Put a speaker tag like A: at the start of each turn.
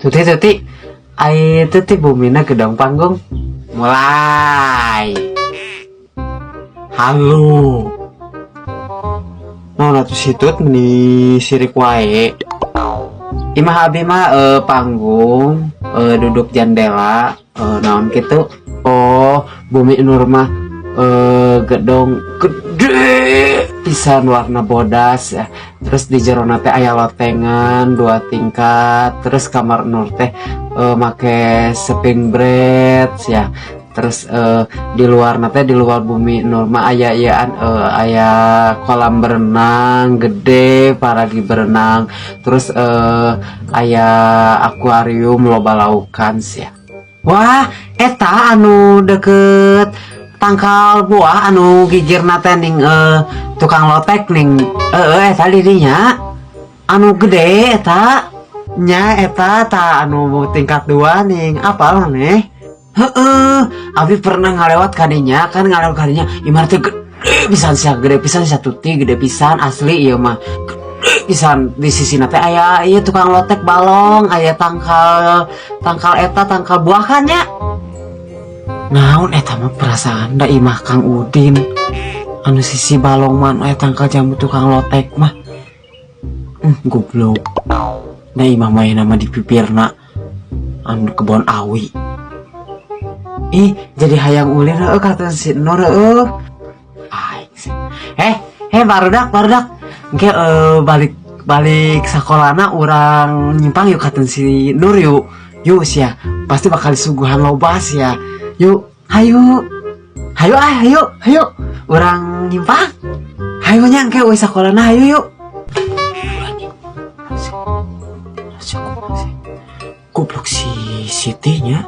A: Tuti, Tuti, ai Tuti bumina gedong panggung. Mulai. Halo. Naon atuh situt meni sirik wae? Imah abi mah panggung, duduk jandela, naon gitu. Oh, bumi Nur mah gedong gede pisan warna bodas ya. Terus di jerona teh aya lotengan dua tingkat, terus kamar Nur teh make spring bed ya. Terus di luar teh, di luar bumi Nur mah aya ieuan, aya kolam berenang gede, paragi berenang. Terus aya akuarium loba laukan sih ya. Wah, eta anu deket tangkal buah anu gigirna teh ning tukang lotek ning, eta didinya anu gede eta nya, eta ta anu tingkat dua ning, apal nih. Heeh, abi pernah ngalewat kadinya kan, ngalewat kadinya, imah teh gede pisan sia, gede pisan sia, Tuti, gede pisan asli ieu mah, gede pisan. Di sisi teh aya ieu tukang lotek balong, aya tangkal tangkal eta tangkal buah kan nya. Naon eta mah, perasaan da imah Kang Udin anu sisi balong mah, anu aya tangkal jambu tukang lotek mah. Goblok, da imah mah nama di pipirna anu kebon awi. Ih, jadi hayang ulin heueuh kata si Nur heueuh. Aing sih. Eh, eh, barudak, barudak. Engke balik balik sekolahna urang nyimpang yuk kata si Nur yuk. Yuk sia, pasti bakal disuguhan loba sia. Yuk, hayu. Hayu ah, hayu, hayu. Urang nyimpang. Hayu nya engke euy sakolana, hayu yuk. Anjing. Si, si, goblok si Siti nya.